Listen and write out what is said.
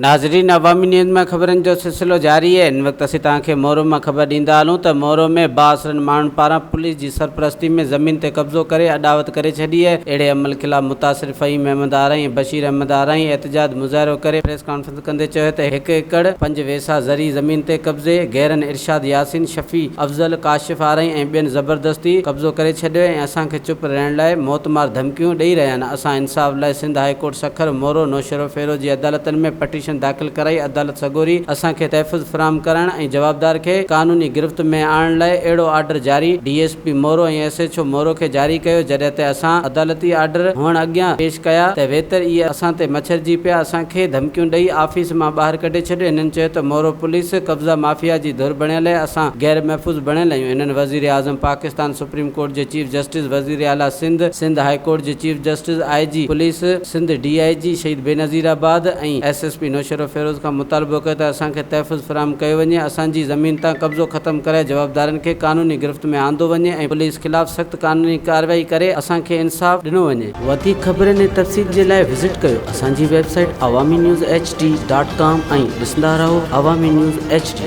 ناظرين عوامي نيوز مان خبرن جو سلسلو جاري آهي هن وقت اسين توهان کي مورو مان خبر ڏيندا هلون ته مورو ۾ بااثرن ماڻهن پاران پوليس جي سرپرستي ۾ زمين تي قبضو ڪري اڏاوت ڪري ڇڏي آهي اهڙي عمل خلاف متاثر فهيم احمد آرائين ۽ بشير احمد آرائين احتجاج مظاهرو ڪري پريس ڪانفرنس ڪندي چيو ته هڪ ايڪڙ پنج ويسا زرعي زمين تي قبضي غيرن ارشاد ياسين شفيع افضل ڪاشف آرائين ۽ ٻين زبردستي قبضو ڪري ڇڏيو ۽ اسان کي چپ رهڻ لاء موتمار ڌمڪيون ڏئي رهيا آهن اسان انصاف لاء سنڌ هاء ڪورٽ سکر، مورو، نوشهروفيروز جي عدالتن ۾ پٽيشن داخل ڪرائي عدالت سڳوري اسان کي تحفظ فراهم ڪرائڻ ۽ جوابدار کي قانوني گرفت ۾ آڻڻ لاء اهڙو آرڊر جاري D S P Moro ۽ S H O Moro کي جاري ڪيو جڏهن ته اسان عدالتي آرڊر هئڻ اڳيان پيش ڪيا ته ويتر اهي اسان تي مڇرجي پيا اسان کي ڌمڪيون ڏئي آفيس مان ٻاهر ڪڍي ڇڏيو هنن چيو ته مورو پوليس قبضا مافيا جي ڌر بڻيل آهي اسان غير محفوظ بڻيل آهيون هنن وزير اعظم پاڪستان سپريم ڪورٽ جي چيف جسٽس وزير اعليٰ سنڌ سنڌ هاء ڪورٽ جي chief justice I G police Sindh D I G Shaheed Benazirabad ۽ S S P Naushahro Feroze کان مطالبو ڪيو ته اسان کي تحفظ فراهم ڪيو وڃي اسان جي زمين تان قبضو ختم ڪرائي جوابدارن کي قانوني گرفت ۾ آندو وڃي ۽ پوليس خلاف سخت قانوني ڪارروائي ڪري اسان کي انصاف ڏنو وڃي. وڌيڪ خبرن ۽ تفصيل جي لاء وزٽ ڪيو اسان جي website Awami news H D dot com ۽ ڏسندا رهو عوامي نيوز ايڇ ڊي.